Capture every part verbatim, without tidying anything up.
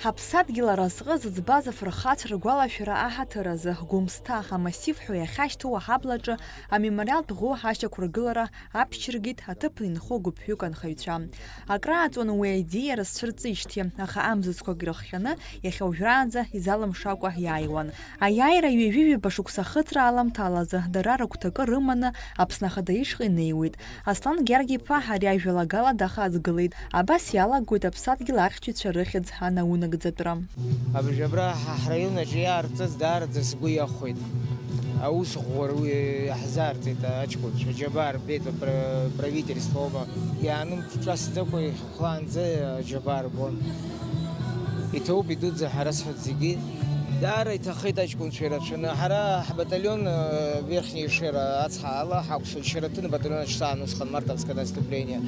Ҳаԥсадгьыл аразҟы зыӡбаз афырхацәа ргәалашәара аҳаҭыр азы, Гәымсҭа амассив ҳәа иахьашьҭоу аҳаблаҿы амемориалтә ӷәы ашьақәыргылара аԥшьыргеит аҭыԥны инхо гәыԥҩык анхаҩцәа. Акрааҵуан уи аидеиа рызцәырҵижьҭеи, аха амзызқәак ирыхҟьаны, иахьа уажәраанӡа изалымшакәа иааиуан. Аиааира ҩажәи ҩба шықәса ахыҵра аламҭалазы дара рыгәҭакы рыманы Аԥсны Ахада ишҟа инеиуеит. Аслан Гьаргь-иԥа ари ажәалагала дахаҵгылеит. Абас иалагоит аԥсадгьыл ахьчаҩцәа рыхьӡ анаунагӡатәра. Абыржә абра ҳа ҳраион аҿы иаарҵаз даараӡа сгәы иахәеит. Аус ӷәӷәа уи иаҳзаарҵеит аҷкәынцәа, Џьабар Беҭа пра-, правительствоума иаанымҿасӡакәа ихәлаанӡа Џьабар бон. Иҭоуп, идуӡӡа ҳара зҳәоит зегьы. Даара иҭахеит аҷкәынцәа ирацәаны. Ҳара ҳбаталион, э, Верхняя Шера ацҳа ала ҳакәшоит, Шьараҭын абаталион аҿы саан усҟан, мартовское наступление.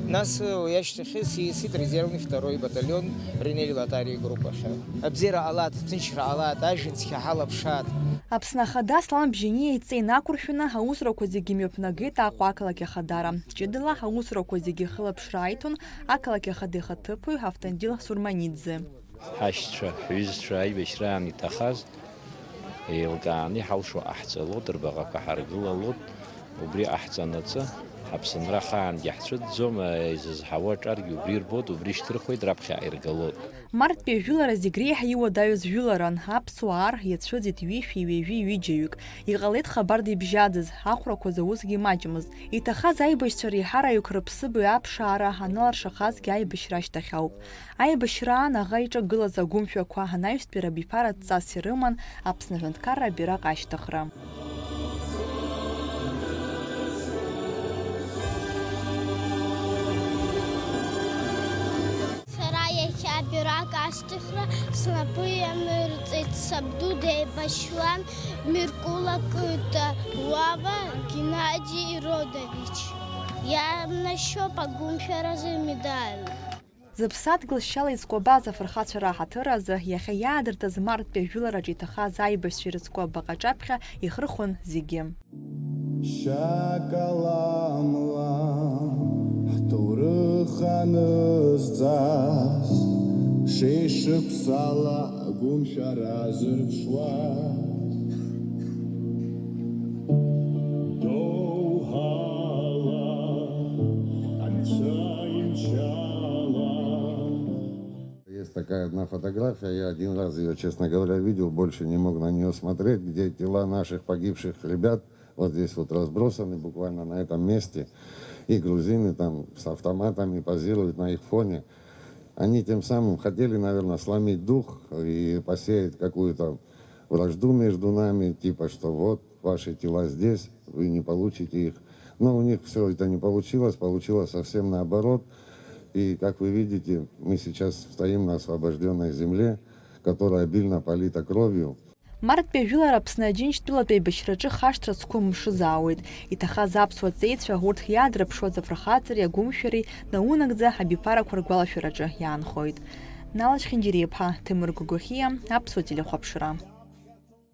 Нас, э, уи ашьҭахь сиасит резервный второй батальон Ринели Лотариа игруппахь. Абзиара ҟалааит, аҭынчра ҟалааит, ажәҩан цқьа ҳалаԥшааит. Аԥсны Ахада Аслан Бжьаниа иҵеи инақәыршәаны аусурақәа зегьы мҩаԥнагеит Аҟәа ақалақь ахадара. Ҷыдала аусурақәа зегьы ахылаԥшра аиҭон ақалақь ахада ихаҭыԥуаҩ Автандил Сурманиӡе. Ҳашьцәа, ҳҩызцәа аибашьраан иҭахаз еилкааны иҳалшо ҟаҳҵалот, рбаҟақәа ҳаргылалот, убри ҟаҳҵанаҵы, ҳаԥсынра ахаангьы ҳцәыӡӡом, изызҳауа аҿаргьы убри ирбот, убри шьҭырхуеит, раԥхьаҟа иргалот. Марттәи ажәылара зегь реиҳа иуадаҩыз жәыларан, аԥсуаа ар иацәыӡит ҩышәи ҩажәи ҩыџьаҩык. Иҟалеит хабар дибжьаӡыз, ахәрақәа заусгьы маҷмызт. Иҭахаз аибашьцәа реиҳараҩык рыԥсыбаҩ аԥшаара аналаршахазгьы аибашьра ашьҭахь ауп. Аибашьраан аӷа иҿагылаз агәымшәақәа анаҩстәи рабиԥара дҵас ирыман Аԥсны аҳәынҭқарра абираҟ ашьҭыхра. Сара иахьа абираҟ ашьҭыхра снапы ианырҵеит, сабду деибашьуан, Меркулакыта Лава Геннади Иродович. Иаанашьоуп агәымшәаразы медаль. Зыԥсадгьыл шьала изкәабаз афырхацәа раҳаҭыр азы иахьа иаадыртыз марттәи ажәылараҿы иҭахаз аибашьцәа ирыцку абаҟа аҿаԥхьа ихырхәон зегьы. Шьакаламла ҳҭоурых анызҵаз, шеишықәсала агәымшәара зырԥшуаз. Доуҳала анцәа имшала. Есть такая одна фотография, я один раз её, честно говоря, видел, больше не мог на неё смотреть, где тела наших погибших ребят вот здесь вот разбросаны буквально на этом месте, и грузины там с автоматами позируют на их фоне. Они тем самым хотели, наверное, сломить дух и посеять какую-то вражду между нами, типа, что вот ваши тела здесь, вы не получите их. Но у них всё это не получилось, получилось совсем наоборот. И, как вы видите, мы сейчас стоим на освобождённой земле, которая обильно полита кровью. Марттәи ажәылара Аԥсны Аџьынџьтәылатә еибашьраҿы хашҭра зқәым мшызаауеит. Иҭахаз аԥсуа ҵеицәа урҭ иаадырԥшуаз афырхаҵареи агәымшәареи наунагӡа абиԥарақәа ргәалашәараҿы иаанхоит. Нала Чхинџьариа-иԥҳа, Ҭемыр Гогохиа, Аԥсуа телехәаԥшра.